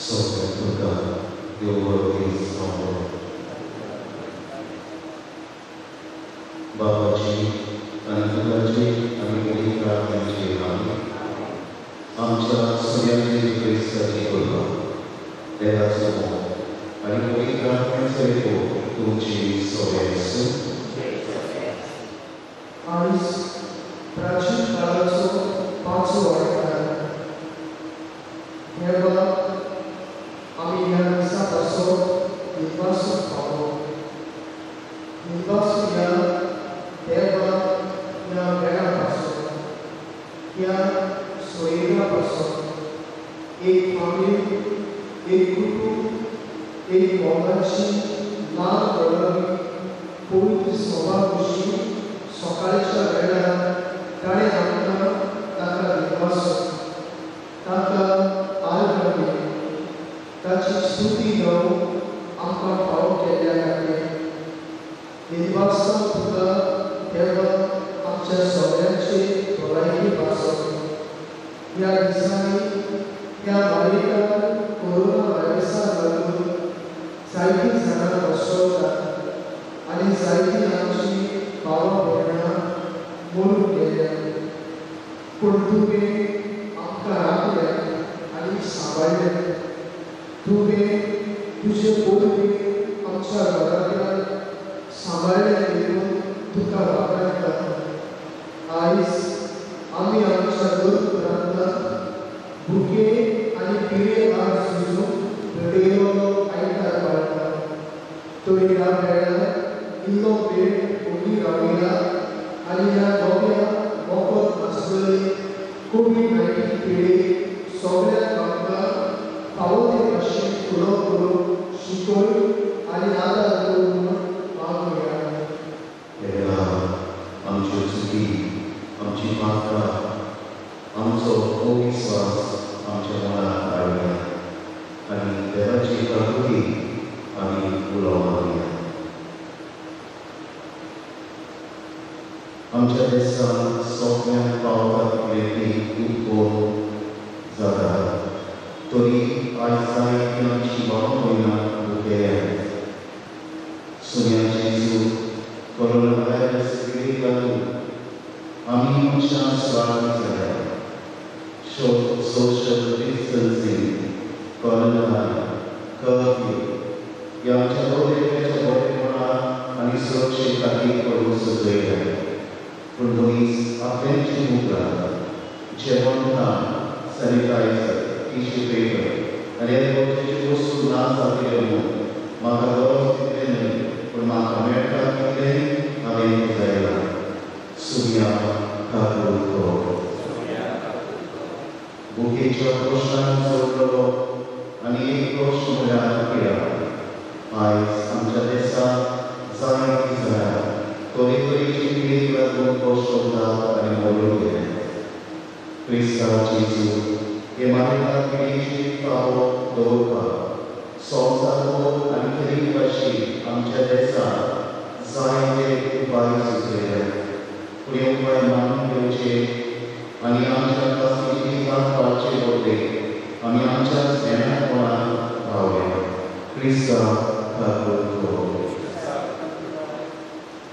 सगळ्या तुमकां देव बरो दीस जावं. बाबाची आनी पुताची आनी पवित्र आत्म्याची नांव आमच्या सुर्याची क्रिस्ताची कृपा, देवाचो मोग आनी पवित्र आत्म्याचो एकवट तुमची सगळ्या आसूं. आयज प्राचीन काळाचो पांचवो आयतार. देवा, आमी ह्या दिसा पासून विश्वासून पावलो. विश्वास ह्या देवा ह्या वेळा पासून, ह्या सोयऱ्या पासून एक फामील, एक कुटूंब, एक मोगाची ल्हान वळवळी पवित्र सभा कशी सकाळच्या वेळार ताणें आमकां ताका विश्वास, ताका आर्गां दिली, ताची स्तुती गावन आमकां फावो केल्ल्या खातीर विश्वासान तुका देवा आमच्या सगळ्यांचे भलायकी पासून ह्या दिसांनी ह्या मालिकान कोरोना व्हायरसाक लागून जायतीं जाणां कोसळटात आनी जायतीं आमची भावा भयणां मरून गेल्या. पूण तुवें आमकां राखल्या आनी सांबाळ्ळें. तुवें तुजे वरवीं आमच्या घरांतल्यान सांबाळ्ळें देखून तुका वाखाणटा. आयज आमी आमच्या दोन प्रांतांत भुके आनी पिडे आड झुजून घडयल्लो आयतार पाळटा. तरी ह्या वेळार इल्लो वेळ ओगी रावया आनी ह्या नव्या वखद नासलेली कोवीड-19 पिडेक सगळ्यांक आमकां फावो ते भाशेन फुडो करून शिकय आनी आदार कर म्हूण मागुया. देवा, आमच्यो चुकी, आमची पात्रां, आमचो अविस्वास आमच्या मनात हाडुया आनी देवाची प्रकृती आमी उलो मारुया. आमच्या देशांत सगळ्यांक पावता तितले पीक उत्पन्न जाता, तरी आयज जायतीं आमची भाव भयणां भुकेल्यात. सुन्याची चूक, कोरोना व्हायरस पिडेक लागून आमी मनशां स्वार्थी जाल्या. सोशल डिस्टन्सिंग, क्वॉरंटायन, कर्फ्यू ह्या आमच्या दर एकल्याच्या बरेपणा आनी सुरक्षे खातीर करूंक सुचयल्या. पूण मनीस आपल्याची मुखार जेवण खाण, सॅनिटायझर, टिश्यू पेपर आनी हेर गरजेच्यो वस्तू ना जातल्यो म्हूण म्हाका गरज तितलें न्हय, पूण म्हाका मेळटा तितलें हांवें पुजयलां. सुर्या काकूट कर. भुकेच्या प्रश्नान जोडलेलो आनी एक प्रश्न म्हळ्यार पिडा. आयज आमच्या देशांत जायतीं जाणां तरेतरेची पिडेक लागून कोसळटात आनी मरून गेल्यात. क्रिस्ता जेजू हे मारिल्ल्या पिडेचेर ताबो दवरपाक संवसारभर आनी खेरीत भाशेन आमच्या देशांत जायते उपाय सुचयल्यात. पूण हे उपाय मानून घेवचे आनी आमच्या खासगी जिवितांत पाळचे बदले आमी आमच्या ज्ञानापणान रावया. क्रिस्ता काकूट कर.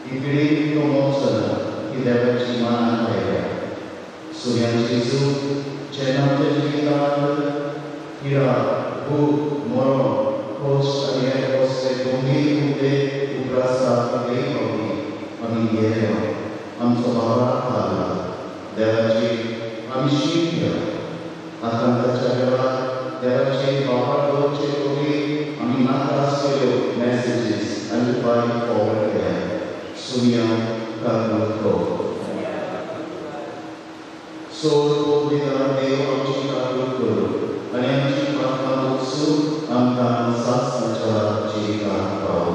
ही पिढी कमोवप चलना ही देवाची मानान आयल्या. सुर्यान जेजू जेन्ना आमच्या जिवितांत पिडा, भूक, मरण, कश्ट आनी हेर कसले गंभीर मुद्दे उप्रासतात तितलेय फावटी आमी गेल्या आमचो भावार्थ थारला. देवाची आमी शीक घ्या. आकांताच्या वेळार देवाचे भावार्थ दवरचे पयलीं आमी नाका आसलेल्यो मॅसेजीस आनी उपाय फॉरवर्ड केल्या. सुर्या काकूट कर. सोड पवित्र देव आमची काकूट करूं आनी आमची पातकां भोगसून आमकां सासणाच्या जिवितांत पावो.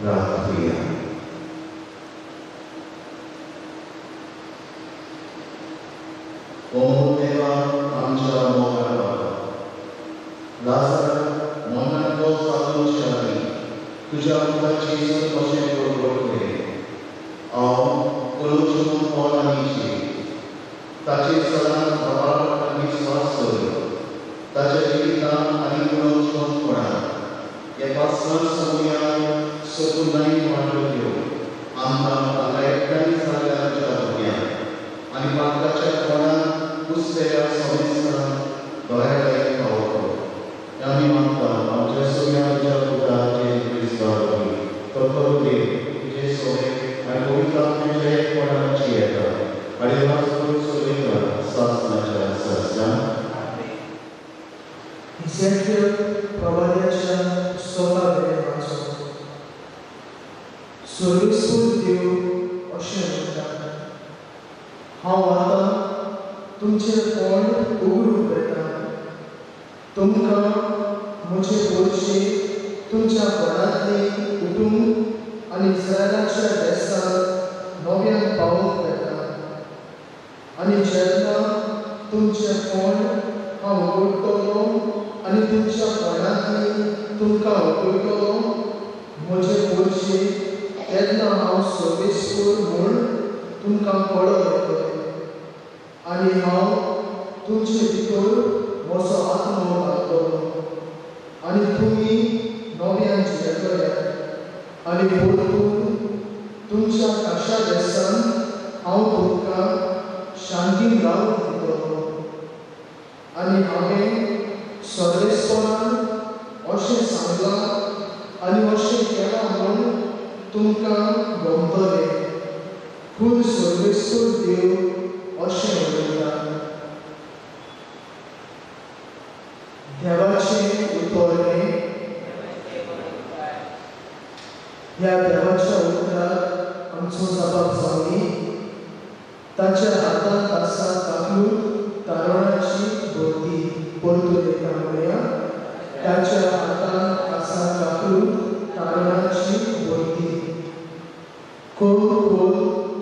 प्रार्थुया. ओ देवा, आमच्या मोगाळ बाबा, लाजराक मरणांतलो जागोवचे आदीं तुज्या मुखार जेजून कशें प्रकट केलें, हांव उलोवचें म्हूण कोण आनी ताचे इझेकियल प्रवाद्याच्या पुस्तका वेलें वाचप. सर्वेस्पर देव अशें म्हणटा, हांव आतां तुमचें फोंड उगडूंक वेता. तुमकां म्हजे पोरशे तुमच्या फोंडांतली उठूंक आनी इस्रायलाच्या देसांत नव्यान पावोवंक वेता. आनी जेन्ना तुमचें फोंड हांव उगडटलो आनी तुमच्या फोंडांतली तुमकां उठयतलो म्हजे पोरशे, तेन्ना हांव सर्वेस्पर म्हूण तुमकां कळोन येतलें आनी हांव तुमचे भितर म्हजो आत्मो घालतलो आनी तुमी नव्यान जियेतले आनी परतून तुमच्या खाशा देसांत हांव तुमकां शांतीन रावूंक दितलो. आनी हांवें सर्वेस्परान अशें सांगलां आनी अशें केलां म्हूण तुमकां गमतलें. खूब सर्वेस्पर देव अशें उलयता. देवाचें उतर हें. ह्या देवाच्या उतराक आमचो जबाब जावनी. ताच्या हातांत आसा काकलूत तारणाची भरती. परतून एकदां म्हणया, ताच्या हातांत आसा काकलूत तारणाची भरती. खोल खोल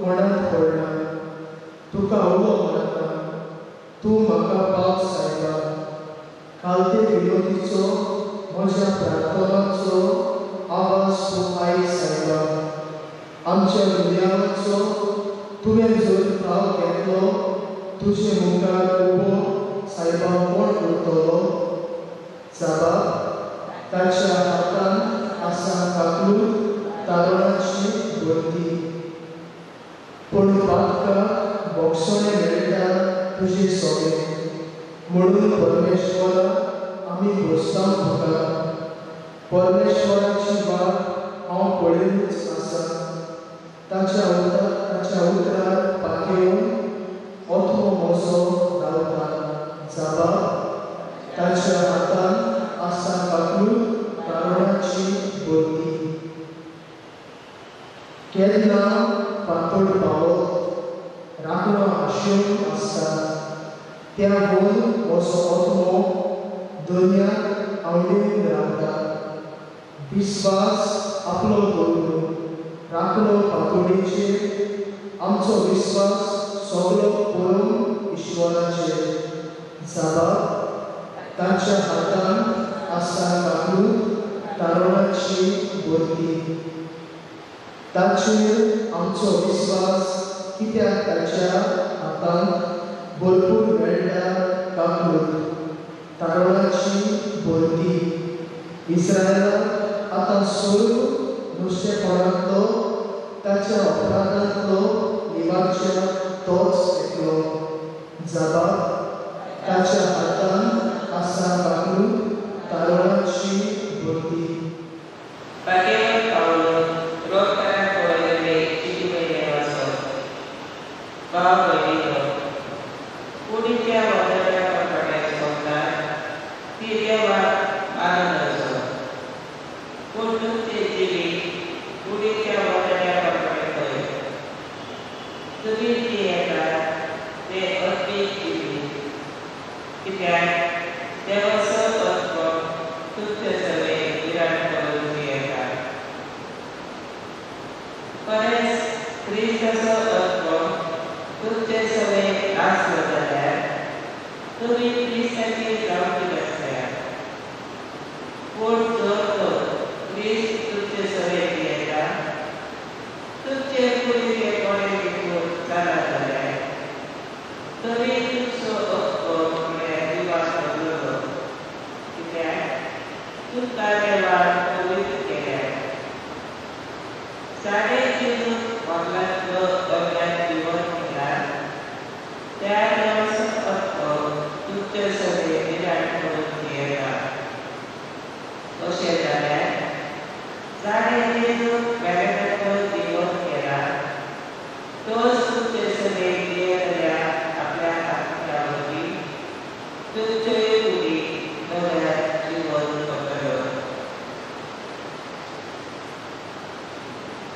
कोणाक पडना, तुका उलो मारता, तूं म्हाका पाव सायबा. कालते विनोदीचो म्हज्या प्रार्थनाचो आवाज तूं आयक सायबा. आमच्या विनयाचो तुवें जर थाव घेतलो, तुजे मुखार उबो सायबा कोण उरतलो? जाबा, ताच्या हातांत आसा काकलूत तारणाची भरती. पूण पातकाक बोगसणें मेळटा तुजे सगळें, म्हणून परमेश्वरा आमी भोसता तुका. परमेश्वराची वाट हांव पळयनूच आसा. ताच्या उतरार पातयेवन आत्मो म्हजो रावता. जाबा, ताच्या हातांत आसा काकलूत तारणाची भरती. केन्ना पातळ पावत राखणो आशेवन आसता, त्या गुण म्हजो आत्मो दर्यांत आवडीन रावता. विस्वास आपलो दवरून राखणो पातोळेचेर, आमचो विस्वास सगलो परम ईश्वराचेर. जाबा, ताच्या हातांत आसा काकलूत तारणाची भरती. ताचेर आमचो विस्वास कित्याक ताच्या हातांत भरपूर मेळटा काकलूत तारणाची भरती. इस्रायलाक आतां सर्व नुस्तेपणांतलो ताच्या अपराधांतलो निवारच्या तोच एकलो. जाबा, ताच्या हातांत आसा काकलूत तारणाची भरती. कुडीच्या वादळ्या परपट्याक सोंपतात ती देवाक मानून आसो. पूण तुमचे जिवीत कुडीच्या वादळ्या परपट्याक न्हय. तुमी जियेतात तें अत्मीक जिवीत, कित्याक देवाचो आत्मो तुमचे सवें विराट करून जियेता. खरेंच क्रिस्ताचो आत्मो तुमचे सवें आसलो जाल्यार तुमी क्रिस्ताची जावची नासल्या. पूण जर तर क्रिस्त तुमचे सवें जियेता, तुमचे कुडीचे कोणे देखून जाला जाल्यार तरी तुमचो आत्मो म्हळ्यार जिवास बदललो.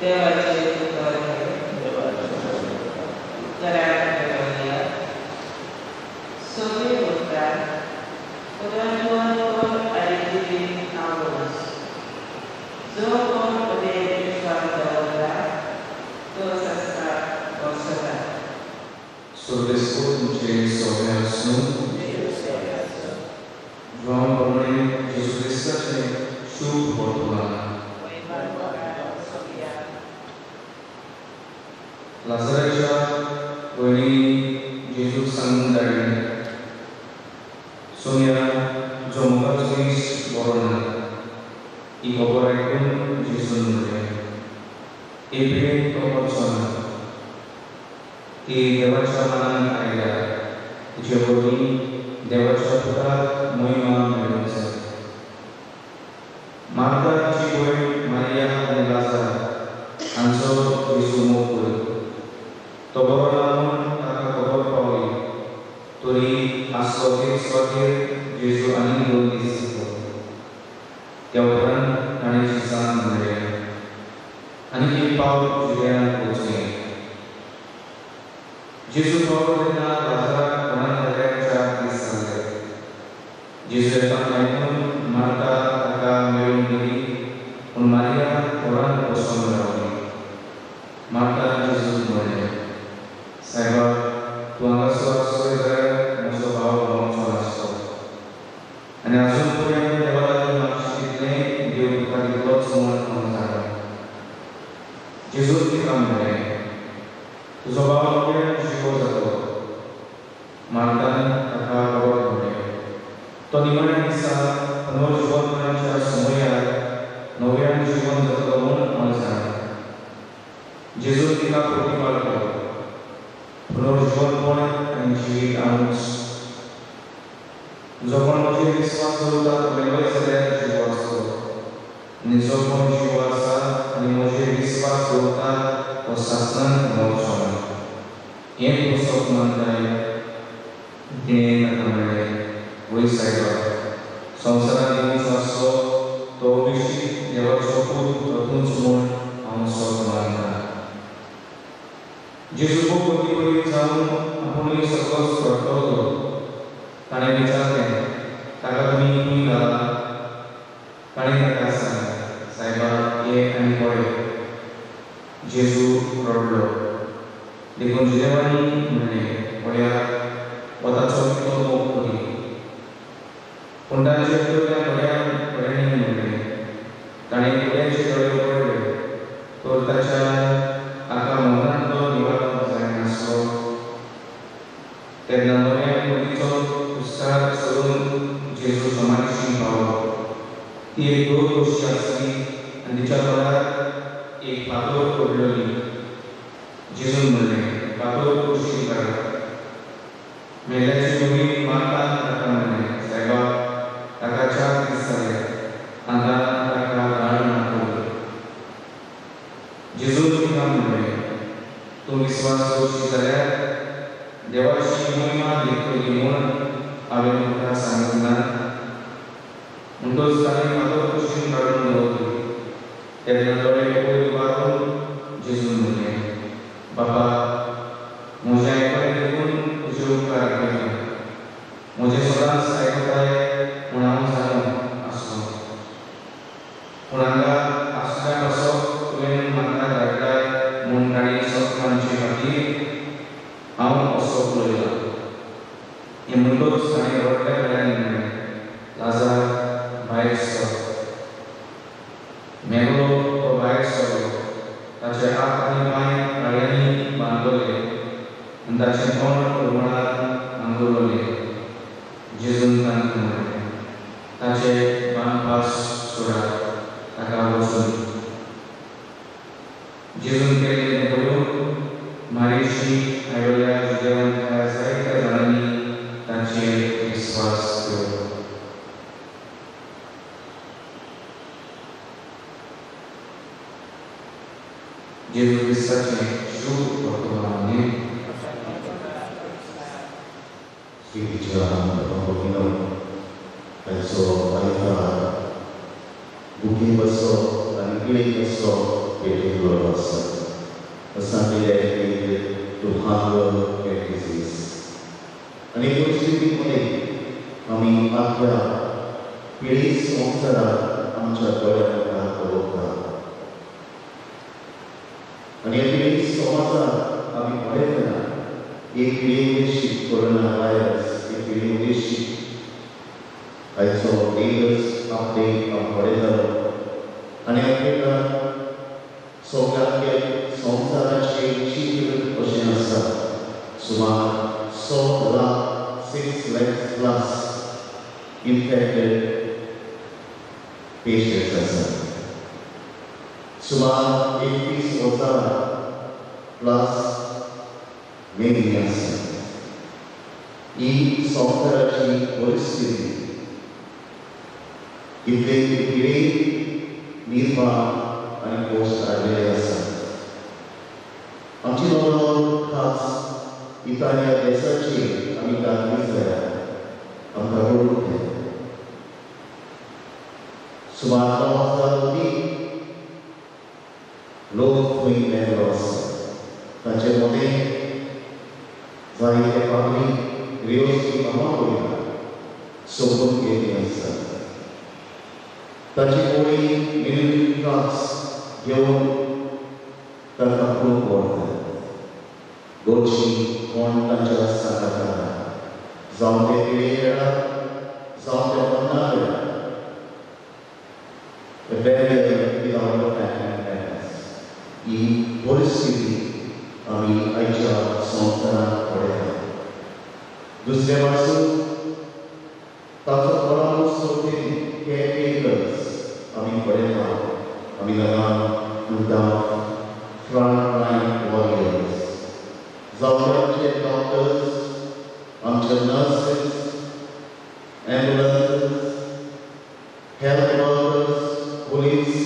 देवाचे उपकार हे उपकाराक मेळोवया. सोबे उरतात पुनर्जीवनपण आनी जिवीत हांवूच. जो कोण म्हजेर विश्वास दवरता तो संस्कार वचना. सर्वेस्पर तुमचे सोबे आसूं. जुआंव प्रमाणे जेजू क्रिस्ताचें शुभ वर्तमान. लाजराच्या भयणीन जेजूक सांगून धाडलें, सोनिया तुजो मोगाचो इश्ट बरो ना. ही खबर आयकून जेजून म्हणलें, हे पिडेन तो मरचो ना. ती देवाच्या मनान आयल्या, तिचे वरवीं देवाच्या पुताक महिमा मेळूंक जाय. मार्ताची भयण मारिया आनी लाजार हांचो जेजू मोग करी. तो बरो ना म्हूण ताका खबर पावली तरी आसलो ते सुवातेर जेजू आनीक 2 दीस जालो. त्या उपरांत ताणें जेजान म्हणलें, आनीक एक पावट जुदयाक वचुया. जेजू पावलो तेन्ना लाजराक कोणाक जाल्यार 4 दीस जाले. जेजू येता आयकून मार्ता ताका मेळूंक गेली, पूण मारिया घरांत बसून रावली. मार्तान जेजूक म्हणलें, सायबा, तूं हांगासर आसतलो जाल्यार म्हजो भाव मरचो नासलो. आनी आजून पर्यंत देवा लागीं मागशी तितलें देव तुका दितलोच म्हूण हांव जाणा. जेजून तिका म्हणलें, तुजो भाव नव्यान जिवो जातलो. मार्तान ताका परत म्हणलें, तो निमाण्या दिसा पुनर्जीवनपणाच्या समयार नव्यान जिवन जातलो म्हूण हांव जाणा. जेजून तिका प्रतिपाल केलो, पुनर्जीवनपण आनी जिवीत हांवूच. जो कोण म्हजेर विस्वास दवरता तो मेलोय जाल्यार जिवो आसतलो, आनी जो कोण जिवो आसा आनी म्हजेर विस्वास दवरता तो सासणान मरचो ना. हें तूं सत मानताय? तिणें ताका म्हणलें, वय सायबा, संवसारांत येवचो आसलो तो अभिषेक देवाचो पूत तो तूंच म्हूण हांव सत मानता. जेजू खूब मतीपरीत जावन आपुणूय सगळोच रडटलो. ताणें विचारलें, ताका तुमी खंय घाला? ताणें ताका सांगलें, सायबा, ये आनी पळय. जेजू रडलो. देखून जुदेवांनी म्हणलें, पळया हो ताचो कितलो मोग करी. पूण तांचे भितरल्या थोड्यांनी म्हणलें, ताणें कुड्याचे दोळे उगडले तर ताच्या हाका मरणांतलो निवारो जायनासलो. तेन्ना नव्या कुडीचो कुस्तार सोडून जेजू समाधीशी पावलो. ती एक गोड कशी आसली आनी तिच्या तोंडार एक फातोर पडलेली. जेजून म्हणलें, फातोर कुशीक काडात. मेल्याची भयण मार्तान ताका म्हणलें, सायबा, ताका 4 दीस जाले, आतां ताका घाण मारतली. जेजून तिका म्हणलें, तूं विस्वास दवरशी जाल्यार देवाची महिमा देखतली म्हूण हांवें तुका सांगूंक ना. म्हणटकच ताणें फातोर कुशीन काडून दवरली. तेन्ना दोळे वयर उबारून जेजून म्हणलें, बाबा, म्हजें आयकलें देखून तुजे उपकार केले. म्हजें सदांच आयकताय म्हूण हांव जाणो आसलो, पूण हांगा आसल्या पासत तुवें म्हाका धाडलाय म्हूण तांणी सत मानचे खातीर हांव असो उलयलां. हें म्हणटकच ताणें व्हडल्या गळ्यान म्हणलें, लाजार, भायर सर. मेलो तो भायर सरलो. ताचे हात आनी पांय काळ्यांनी बांदलेले आनी ताचें तोंड रुमालान आंगुरलेलें. जेजून तांकां म्हणलें, ताचे बांदपास सोडात, ताका वचूं दी. जेजून केल्लें तें पळोवन मारियेशी आयिल्ल्या जुदेवांतल्या जायत्या जाणांनी ताचेर विस्वास दवरलो. जेजू क्रिस्ताचें शुभ वर्तमान. Spiritual Panginoon, तांचो आयतार बुकींग बसलो आनी पिडेक बसलो पेटिल्लो आसा. Sunday dedicated to hunger and disease. आनी परिस्थितीमध्ये आमी आपल्या पिढी संवसाराक आमच्या दोळ्या मुखार दवरता आनी ह्या पिढी समाजाक आमी पळयतना एक पिढी उद्देशी कोरोना व्हायरस, एक पिढी उद्देशी आयचो लेटस्ट अपडेट आमी पळयतालो आनी आमकां सगळ्या संवसाराचें चित्र अशें आसा. सुमार 100 lakh 6 lakhs plus infected patients आसा. सुमार 31,000 प्लस मेल्ली आसा. ही संवसाराची परिस्थिती इतले पिढी निर्माण आनी पोस्ट हाडलेले आसा. आमची नदर खास इतालिया देशाची आमी घातली जाल्यार आमकां कळूंक येता सुमार 9,000 अदीक लोक थंय मेल्लो आसा. तांचे मदें जायते पाद्री ग्रेवस्ती कामां वयता सोंपून गेल्ली आसा. ताची कोणी मिलिटरी ट्रक्स घेवन तांकां पळोवंक व्हरता. गोडशी कोण तांच्या सांगाताना, जावं ते पिळे वेळार, जावं ते मरणा वेळार. The burial without a family members. ही परिस्थिती आमी आयच्या संवसारांत पळयतात. दुसरे बाजून ताचो परामर्श करपी केअरटेकर्स आमी पळयता. आमी तांकां म्हणटा फ्रंट लायन वॉरियर्स, जावं आमचे डॉक्टर्स, आमचे nurses, ambulances, health workers, police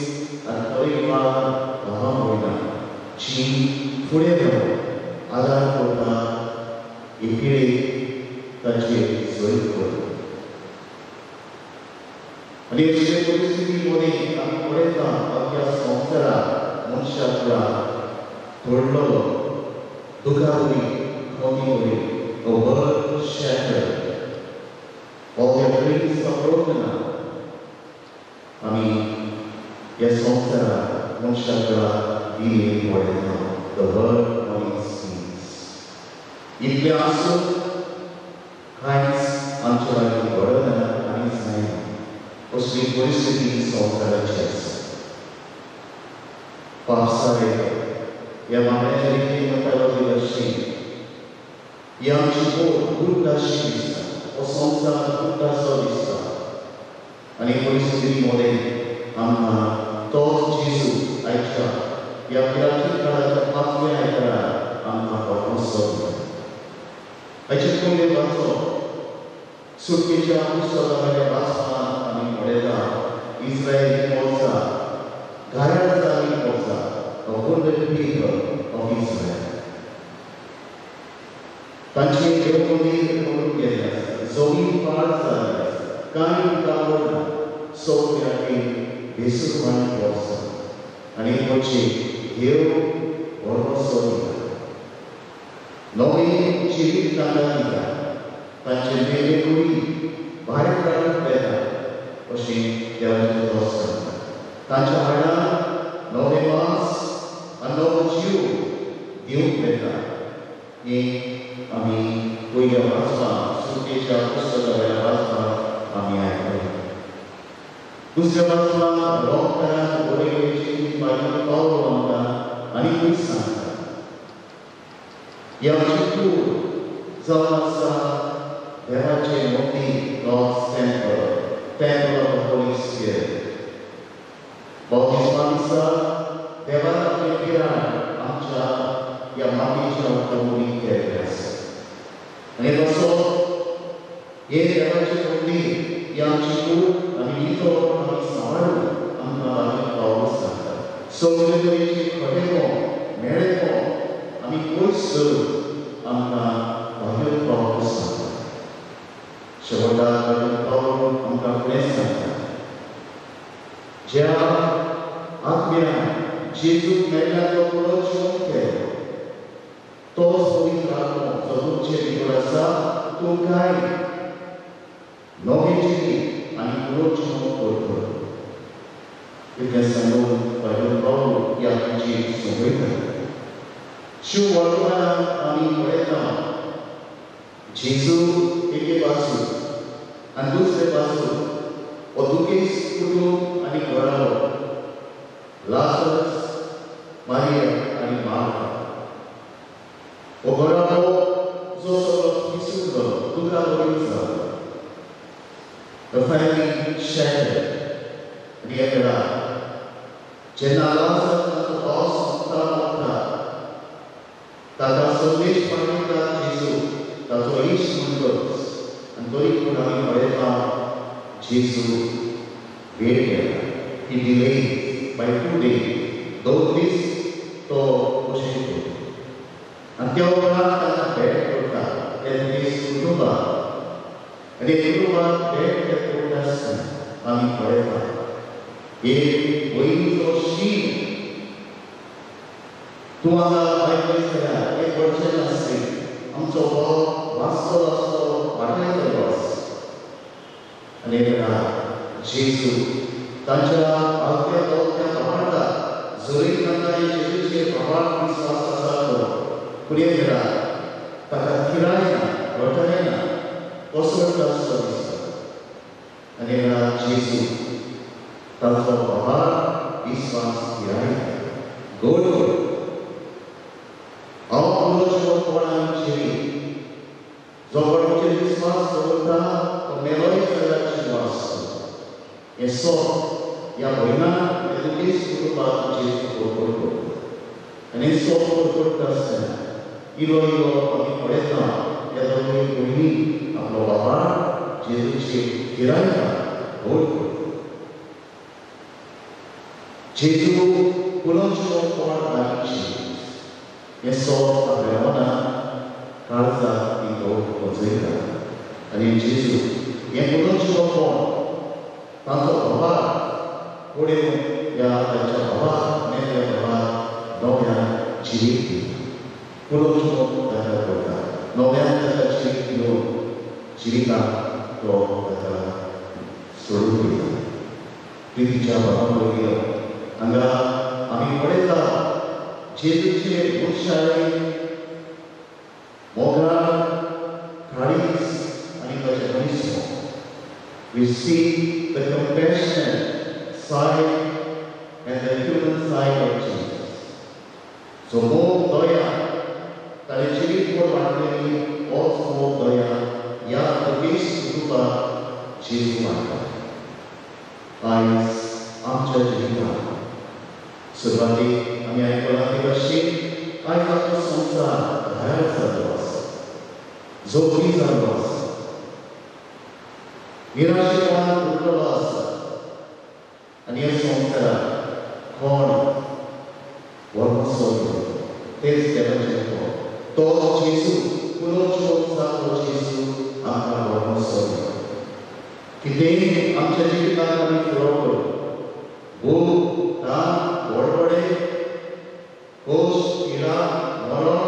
आनी परिवार गांवां वयता जी फुडें रावन आदार करता ही पिळी तांचेर जैत करता. आनी अशे परिस्थिती मदीं आमी पळयता अख्ख्या संवसाराक मनशाक तोडलेलो दुखा वरी, खमी वरी, a world shattered. All their dreams are broken up. आमी ह्या संवसाराक मनशाक दिली पळयता the world on its knees. इतलें आसून कांयच आमच्या लागीं घडना आनी जायना असली परिस्थिती संवसाराची आसा. पावसाळे ह्या मागण्याच्या रितीन म्हणटालो ती अशी ही आमची बोट गुड्डाशी दिसता, हो संवसार गुड्डासो दिसता. आनी परिस्थिती मदें आमकां तोच जेजू आयच्या ह्या पिराची काळाच्या पांचव्या आयतारा आमकां भरवंसो दिता. आयचे पयले वाचो सुटकेच्या पुस्तका वयल्या वाचपान आमी पळयता इस्रायली पोवचा घायाळ जाल्ली पोवचा, a wounded people of Israel. तांचे देवमंदीर करून गेल्लें आसा, जमीन पाड जाल्ली आसा, कांय उरना, सगळ्यांनी बेसुरवाणी पोवचा आनी तांचे देव भरवंसो दिता, नवें जिवीत तांकां दिता, तांचे मेले कुडी भायर काडूंक येता अशें देवाचें दोस सांगता. तांच्या हाडां नवें मांस आनी नवो जीव दिवंक येता हें आमी पयल्या वाचपाक सुटकेच्या पुस्तका वयल्या वाचपाक आमी आयकलां. दुसऱ्या वाचपाक रोमकारान बरयल्ले बायल पावलो आमकां आनीकूय सांगता ही आमची कूड जावन आसा देवाचें मंदीर, God's temple, temple of the Holy Spirit. बाप्तिस्मा दिसा देवान आपलें पिराण आमच्या ह्या मातयेच्या कुडींत केल्लें आसा आनी तसो हे देवाचें मंदीर ही आमची कूड आनी नितळ आमी सांबाळून आमकां लागीं पावस सांगता. सगळे तरेचे खटेपण, मेळेपण आमी पयस धरून आमकां भाग्य पावस सांगता. शेवटाक पावल आमकां फुडें सांगता ज्या आत्म्यान जेजूक मेळ्ळा तो पुनर्जिवन केलो. तोच पवित्र आत्मो जो तुमचे भितर आसा तुमकांय नवें जिवीत आनी पुनर्जिवन करतलो. इतलें सांगून पयलो प्रभू ह्या तुजी सोंपयता. शिव वर्तमानाक आमी पळयता जेजू एके बाजू आनी दुसरे बाजू हो दुखेस्त कुटूंब आनी घराबो लाजरस, मारिया आनी मार्था. हो घराबो जो सगळो पिसून जालो, दुखा बरीच जालो. The family shattered. आनी ह्या वेळार जेन्ना लाजरस ताचो भाव सोंपता मोडटा ताका संदेश पाठयता जेजू ताचो इश्ट म्हणटच आनी तरी पूण आमी पळयता जेजू वेळ केला. He delayed by 2 days. 2 दीस तो कशें करता आनी त्या उपरांत ताका भेट करता त्या दीस कुटुंबाक आनी कुटुंबाक भेट ते करता आसतना आमी पळयता एक भयणीचो शीण तूं हांगा आयकलें जाल्यार एक वचन आसली आमचो भाव वाचतलो आसलो वाटयतलो आसलो. आनी वेळार जेजू तांच्या आलत्या तोलत्या प्रमाणता जरी तांकां जेजूचेर प्रमाण विस्वास आसा तो पूण एक वेळार ताका थिरायना, घटायना, कोसळटा आसलो दिसता. आनी वेळार जेजू ताचो प्रमाण विस्वास थिरायता, गोड हांव पुनर्जिवन कोणाक जिवीत जो कोणाचेर विस्वास दवरता तो मेलोय जाल्यार जिवो आसता. हें सोप ह्या भयणाक ह्या दुखेस्त कुटुंबाक जेजू कोरकोर करता आनी हें सोप कोरकोरता आसतना इलो इलो आमी पळयता ह्या दोनूय भयणी आपलो बाबा जेजूचेर थिरायता, गोड करता. जेजू पुनर्जिवन कोण आनी जिवीत हें सोप आपल्या मनाक काळजाक ती गोड पचयता. आनी जेजू हें पुनर्जिवन कोण तांचो भावाक फुडें ह्या तांच्या भावाक मेल्ल्या भावाक नव्यान जिवीत दिता, पुनर्जिवन ताका करता, नव्यान ताका जिवीत दिवन जिविताक तो ताका सोडून दिता. प्रितीच्या भावा भयणींनो, हांगा आमी पळयता जेजूचे मनशाय मोगाळ काळीज आनी ताचें मनीसपण. We see the compassionate side and the human side of Jesus. So मोग दया ताणें जिवीतभर वाडलेली होच मोग दया ह्या दुखेस्त कुटुंबाक जेजू वाडटा. आयज आमच्या जिवितांत सुरवातीक आमी आयकलां ते भाशेन आयज आमचो संवसार घायल जाल्लो आसा, जोखमी जाल्लो आसा, निराशेपणान उरलेलो आसा. आनी ह्या संवसाराक कोण वर्मसो तेच देवाचें कोण तो जेजू पुनर्जिवन जाल्लो जेजू आमकां वर्मसो कितेंय आमच्या जिवितांत आमी फुडो करूं, भूक, तान, बडबडे, खोस, पिडा, मरण,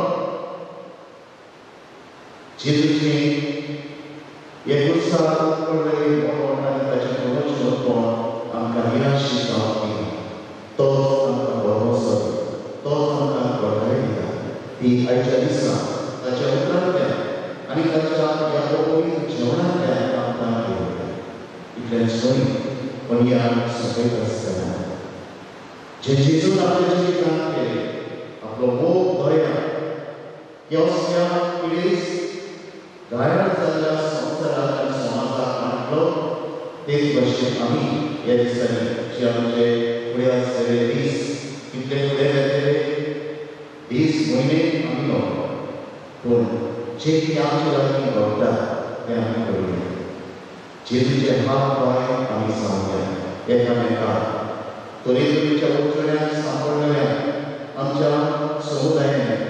जेजूचें हे उत्साह पडलेले मरण आनी ताचें पुनर्जिवनपण आमकां निराशी जावंक दिना. तोच आमकां भरवंसो दिता, तोच आमकां घटाय दिता. ती आयच्या दिसा ताच्या उतरांतल्यान आनी ताच्या ह्या पवित्र जेवणांतल्यान आमकां दिवया. इतलेंच न्हय पण ह्या सोंपयता आसतना जे जेजून आपल्या जिवितांत केलें, आपलो मोग दया ह्या असल्या पिडेस्त घायल जाल्ल्या संवसाराक आनी समाजाक मांडलो, तेच भाशेन आमी ह्या दिसांनी जे आमचे फुडें आसलेले दीस कितले फुडें येतले दीस म्हयने आमी नकळो, पूण जे कितें आमचे लागीं घडटा तें आमी करुया. जेजूचे हात पांय आमी जावया एकामेकाक तरेतरेच्या अडचण्यांत सांपडलेल्या आमच्या समुदायान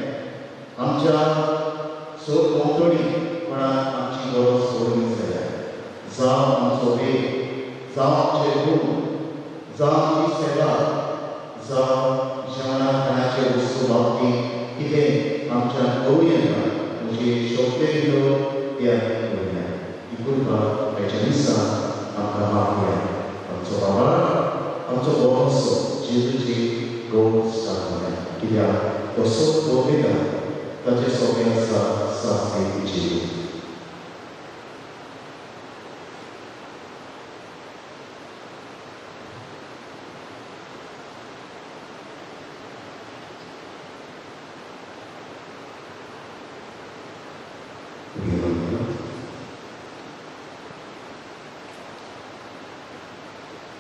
आमच्या सरभोंवतणी कोणाक आमची गरज पडली जाल्यार, जावं आमचो वेळ, जावं आमचे गुण, जावं आमची सेवा, जावं जेवणा खाणाचे वस्तू बाबतींत कितें आमच्यान करूं येता म्हणजे शोभते दिलो ते आमी करुया. ही कृपा आयच्या दिसा आमकां मागुया. आमचो बाबा आमचो भरोसो जेजूची गोड सांगुया, कित्याक तो सोद पळयता ताचे सोंपें आसा सासणें जीव.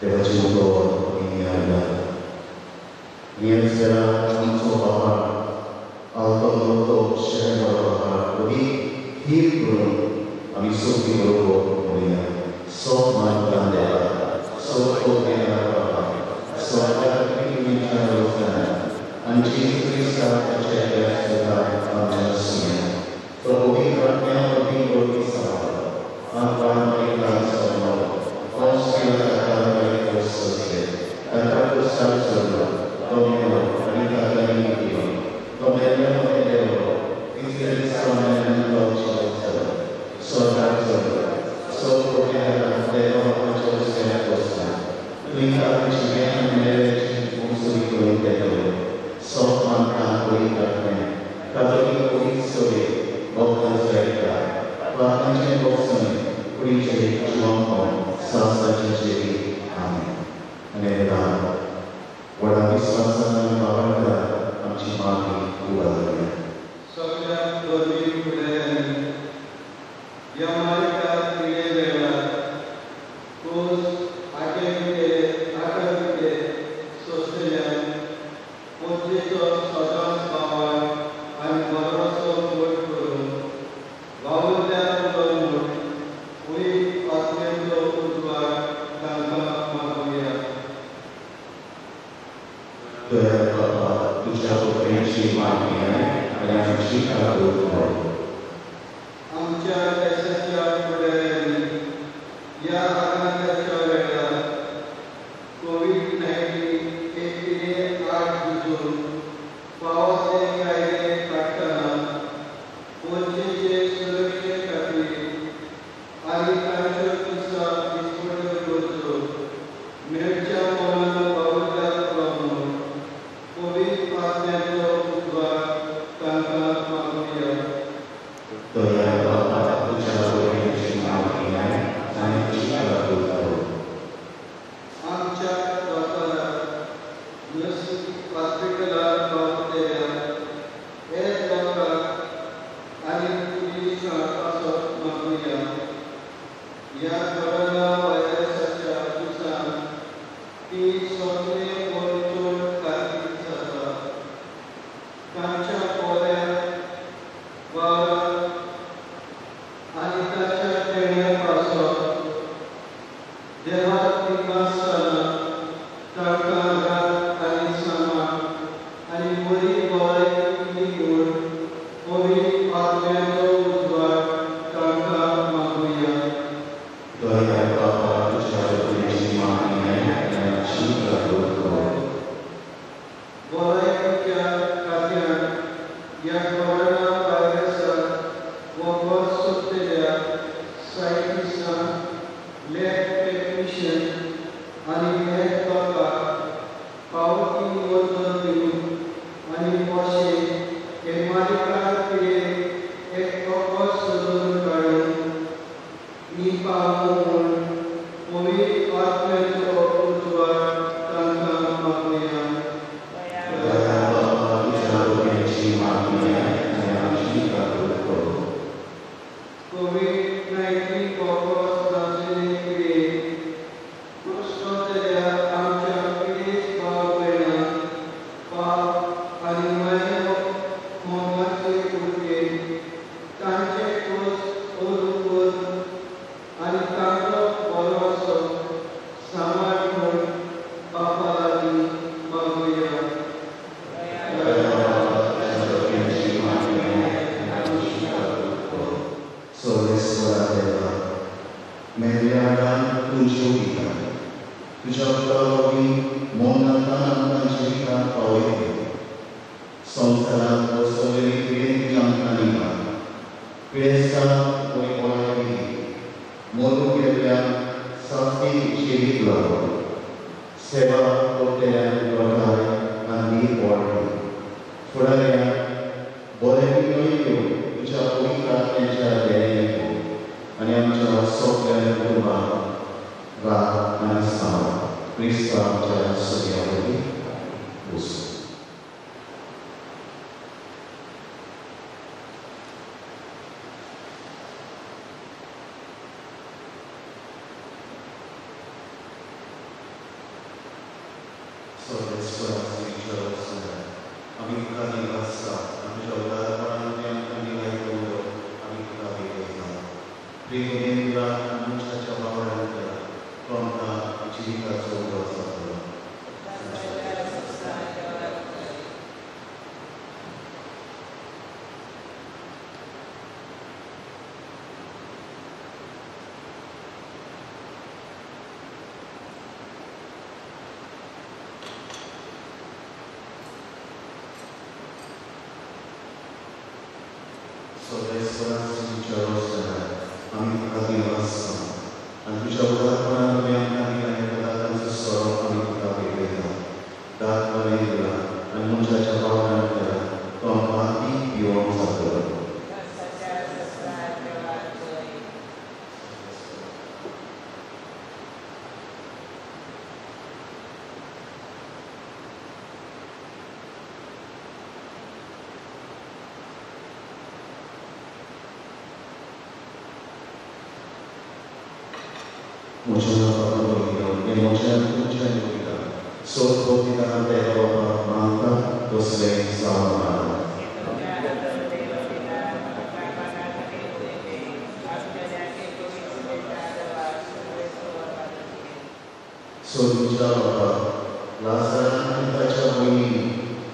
देवाची उतर आयला नियम आमचो बाबा आल्तो शहर बाबा अदीक थीर करून आमी सोपी बरोबर म्हणुया. सो मान देवा सो बाबा आनी जेजू क्रिस्ताच्या आमच्या सुया तो पवित्र आत्म्या वरवीं तुज्या पुता वरवीं मोनांतल्यान आमकां जिवितांत पावयतले. संवसारांत बसवलेली पिडेन तुजी आमकां निवार, पिडेस्तांक वयर बळाय दिली, मरूंक गेल्ल्यांक सास्तीक जिवीत लागलो, सेवा करतल्यांक घटाय आनी वाडली, फुडाऱ्यांक बरें न्हय दिवन तुज्या पवित्र आत्म्याच्या देण्यान आनी आमच्या सगळ्या कुटुंबाक रात आनी साव क्रिस्तांव आमच्या सगळ्या वरवीं वचूं. आमी तुका दिवासा आनी तुज्या उदारपणान आमकां दिवाय दवर आमी तुका भेटयता. प्रेम तुला मनशाच्या वावरांतल्या तो आमकां जिविताचो उगडास जातलो. आमी तुका दिवासा आनी तुज्या उदारपणान तुवें आमकां दिला ह्या पदार्थांचो सोरो आमी तुका भेटयता. दात बरें दिला आनी मनशाच्या वावरांतल्या तो आमकां तीख पिवोवंक जातलो. म्हज्या बाबा म्हज्या तुमच्या योगिता सोद देवा मागता तसलें जावं नाका. सोदूच्या बाबा लाजरान आनी ताच्या भयणीन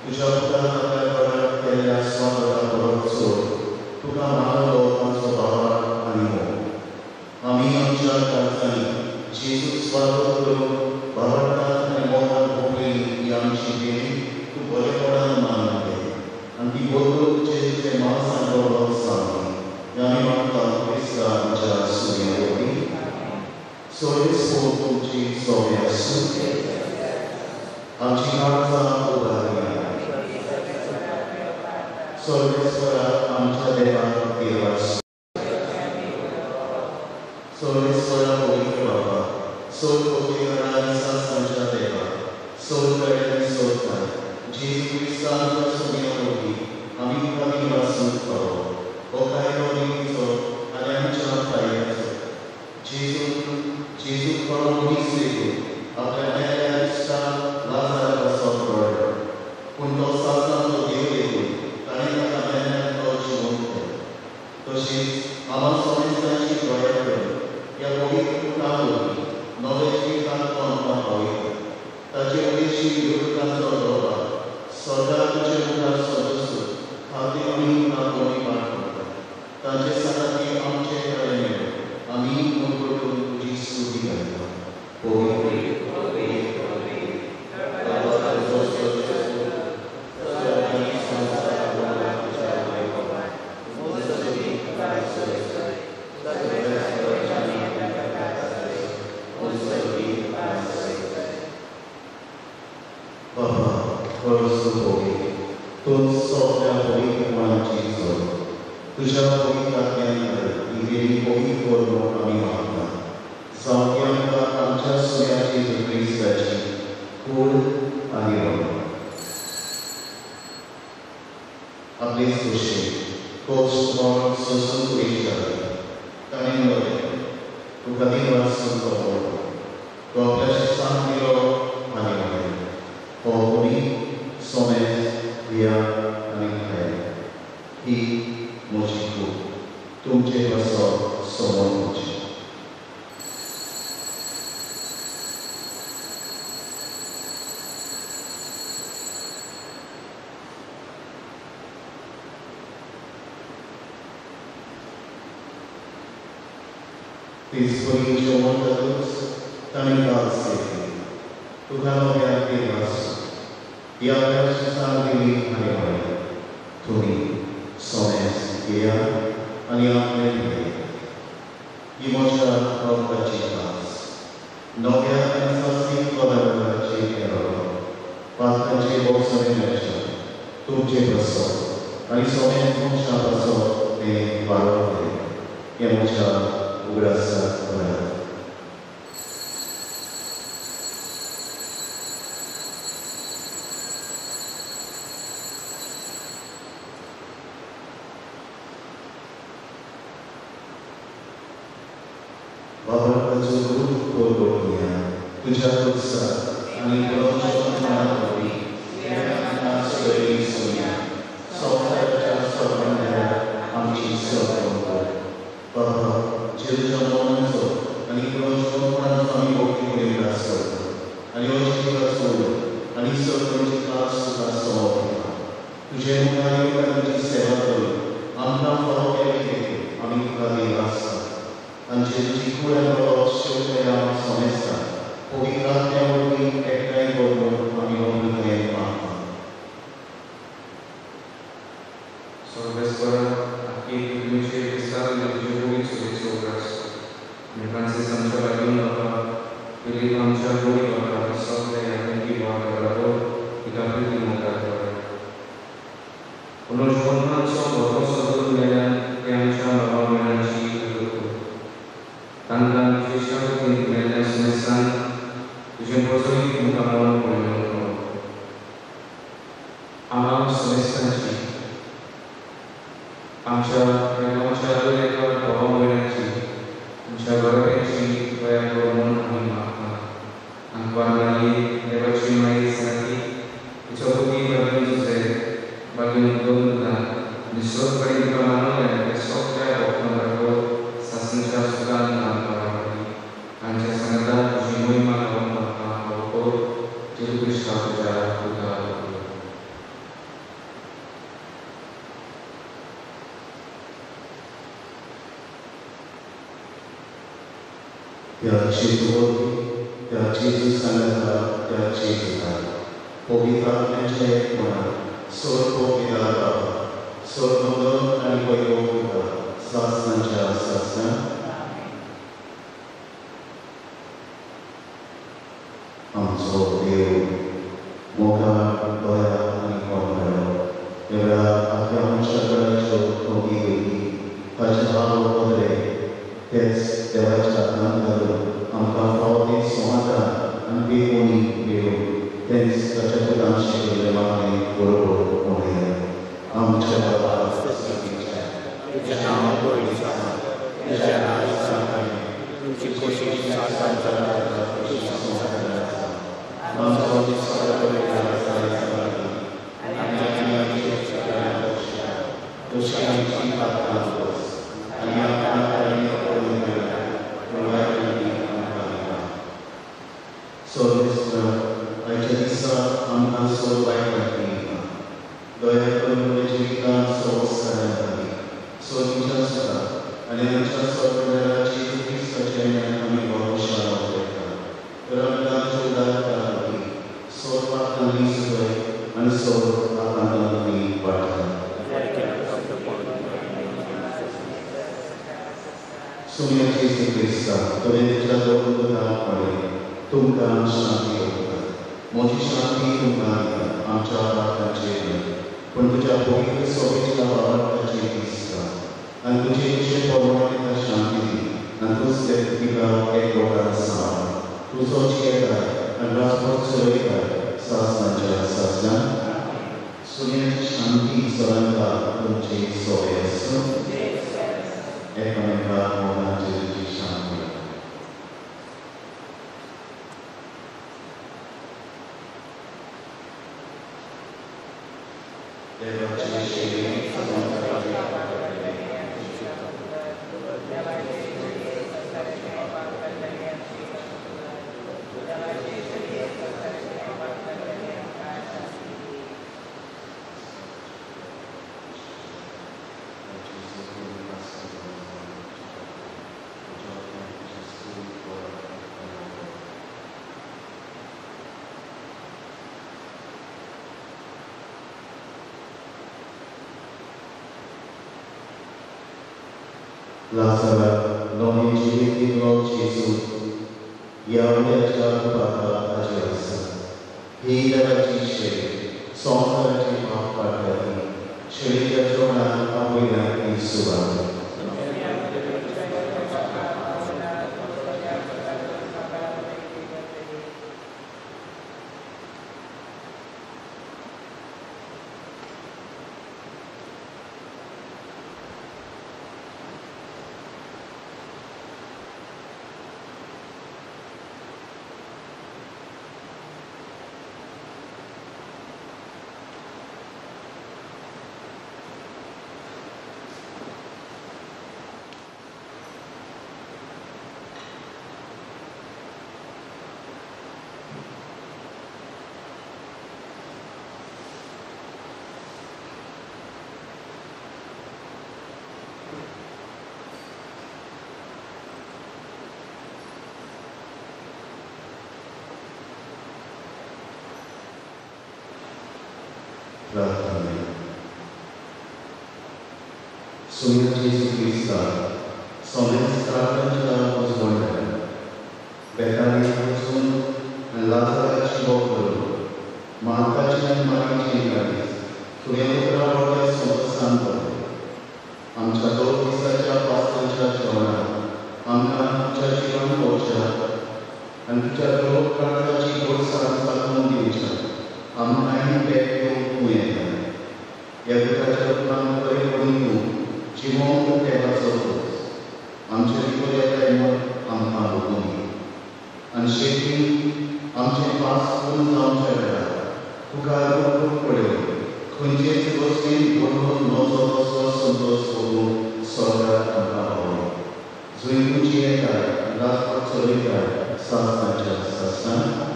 तुज्या पुतान आपल्या घरात केल्ल्या स्वागता परत सोड तुका मानवलो तांचो बाबा आनी मोग. आमी आमच्या काळजांनी जेजूक स्वागत करून बाबडटात आनी मोगान भोगलेली ही आमची देणी तूं बरेपणान मानून घे आनी ती बदलून जेजूचें मांस आनी रगत जावं आमी मागता क्रिस्ता आमच्या सुर्या वरवीं. सर्वेस्पर तुमची सोबी आसूं. आमची काळजां उबारया. सर्वेस्पराक आमच्या देवाक देव आसूं. सर्वेस्परा पवित्र बाबा, सोद पवित्र आनी सासणाच्या देवा, सोद कडेन सोदताय जेजू क्रिस्ता आमच्या सुर्या वरवीं आमी तुका निवासूंक फावो हो कायदो दिवचो आनी आमच्या फायद्याचो. जेजू खरो मनीस लेगून आपल्या मेल्ल्या इश्टाक लाजरा पासत रडलो, पूण तो सासणाचो देव लेगून ताणें ताका मेल्ल्यांतलो जिवंत केलो. तशीच आमा समेस्तांची दया करून ह्या पवित्र पुता वरवीं नव्या जिवितांत तो आमकां पावयता. ताचे उदेशी विरोधकांचो दवरा सदां तुजे मुखार सदसून खातीर आमी तुका बरी पाठ करता. तांचे सांगाती आमचे कडेन मेळून आमी मुरगटून तुजी स्तुती घालता. बाबा खरोच तूं पवित्र, तूं सगळ्या पवित्रपणाची जोड. तुज्या पवित्र आत्म्यान ही देणी पवित्र करून आमी मागता. जावं ती आमकां आमच्या सुर्या जेजू क्रिस्ताची कूड आनी रगत. आपले खोशयेन कश्ट मरण सोंसून कुडीक जाता ताणें म्हणलें, तुका दिवासून तो पडलो, तो आपल्या शिसांक दिलो आनी म्हणलें, हो तुमी सोमेस दिया आनी खायात, ही म्हजी कूड तुमचे पासत समर्पणची. तेच परी जेवण जातकच ताणें काल सेवली तुका नव्या देवास ह्या सुसान दिली आनी म्हळें, तुमी सोमेस घेया आनी आपले पिये. ही म्हज्या रगताची कास, नव्या आनी सासणीक कराराची एरोलो पात्रांचे बोगसणे मेळच्या तुमचे पासत आनी सोमेस मनशा पासत तें वाडवतलें. हें म्हज्या उगडासाक करात. बाबाचो रूप पोरगोटया तुज्या उत्साह आनी संवसाराच्या सगळ्या आमची सहकार बाबा जेजूच्या मरणाचो आनी पुनरुत्थानाचो आमी भक्ती करून उगडास करता आनी अजिवाचो सोडून आनी सगळ्यांची कास तुका समर्पिता. तुजे मुखार येवन तुजी सेवा करून आमकां फावो केल्ले देखून आमी तुका देव आसता आनी जेजूची कूड शेवटया समेस्ता पवित्र आत्म्या वरवीं एकठांय करून आमी नम्रतायेन मागता. सर्वेस्परा आखी पृथ्वीचेर विस्तारले तुजे पवित्र सुरेचो उगडास आनी फ्रांसीस आमच्या बायलून बाबा, फिलीप आमच्या गोडी बाबा, सगळे यादींची बाबा बराबर तिका प्रिती मुखार कर. पुनर्जन्माचो भरवंसो करून मेल्यान ते आमच्या बाबा भयणांची इगर्ज कर. तांकां विशेश मेल्ल्या सुमेस्तान तुजें प्रचलित मुखामळ पळोवंक कर. आम्हा सुमेस्तांची, आमच्या गांवच्या दर एका भावा भयणांची, आमच्या घराब्यांची दया कर म्हणून आमी मागता. आंकवार मारी देवाची माई सांती, तिचो पती बागेन जुझे, बागेन दोन पुतां आनी सगळीं तुका मानवल्या ते सगळ्या भक्तां बरोबर सासणाच्या सुखान आमकां वाडली. तांच्या सांगाता तुजी मोहिमा गावंक आमकां फावो कर. जेजू क्रिस्ता तुज्या पुता. त्या जेजू वरवीं, त्या जेजू सांगाता, त्या जेजूता पवित्र आत्म्याच्या एकपणान सर्व पिता बाबा, सर्व नर आनी वैभव तुका सासणाच्या सासणां. आमचो देव मोगाळ, दया आनी कोणकारो ह्या वेळार आपल्या मनशा कडाच्यो कमी वयली ताचे हाल पदरे तेच देवाच्या हातान घालून आमकां फावो तें समाधान आनी बेगोनी मेळून तेंच ताच्या पुतान शिकयल्लें मागणें बरोबर म्हणुया. आमच्या बाबा तुझ्या नांव पवित्र जावं, तुझ्या राज्य जावं, तुजी खोशी सारखान जाता तशी संवसारांत जाता. आमचो तशी आमची पात्रां बस आनी आमकां तांणी पडून मेळ्ळ्या पूण वायटांनी आमकां दिता. सर्वेस्परा आयच्या दिसा आमकां सोड वायटांतली दिता. दया करून तुज्या जिवितांत संस्कारां घाली सोनीच्या सुद्दां आनी आमच्या सगळ्या जेजू क्रिस्ताच्या नांवान आमी भरोशा दवरता. तर आमकां आमच्या उदारता वरवीं सोड पात्रांनी सुदय आनी सोड आकांतांनी वाडटा. सुम्या जेजू क्रिस्ता, तुवें तुज्या दोन पुतांक म्हळें, तुमकां शांती ओंपता, म्हजी शांती तुमकां दिता, आमच्या पात्रांचेर न्हय पूण तुज्या पवित्र सभेच्या भावार्थाचेर दिसता आनी तुजे इच्छे प्रमाणे तिका शांती दी आनी तूंच तिका एकवटान सांबाळ. तुजो जियेता आनी राजभर चलयता सासणाच्या सासणां. सुन्याची शांती सदांकाळ तुमचे सोबे आसूं. एकामेकाक मोगान जेजूची शांती. देवाचे सेवेन संवसाराचे पाप काडटले. लाजराक नवें जिवीत दिल्लो जेजू ह्या उल्याच्या रुपांत ताजी आसा. ही देवाची शेळी संवसाराची पाप काडटा ती शेळीच्या जेवणाक आपयल्या ती सुवात. प्रार्थना. सुम्या जेजू क्रिस्ता सोमेस्तांच्या उजवणल्या बेतानी वचून आनी लाजराची बोग करून मार्ताची आनी मारीची गाडीस तुवें उतरां व्हडल्या संतोसान पडले. आमच्या 2 दिसाच्या पास्तांच्या जेवणाक आमकां तुज्या जिवन पळोवच्या आनी तुज्या लोक काळजाची गोडसाण सादून दिवच्या आमकांय पेट घेवंक तूं येता. ह्या दुखाच्या रुपान बरें करून तूं जिवोवंक देवाचो दोस आमचे भितर येताय म्हूण आमकां भोगून दी. आनी शेवटी आमचें पास पूर्ण जावच्या वेळार तुका रूप पळोवन खंयचेच गोश्टीन बरोवन नजो तसो संतोश भोगून स्वर्गार आमकां पावलो. जंय तुजी येताय राजपाट चलयताय सासणाच्या सासणां.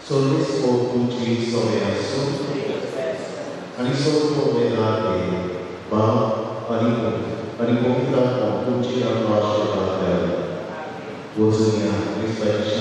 सोलीस तुमची सवय आसूं आनी सोदो वेळार बाप आनी पूत आनी पवित्र आत्मो तुमची आमकां आशिर्वाद द्यावे. वचुया क्रिस्ताची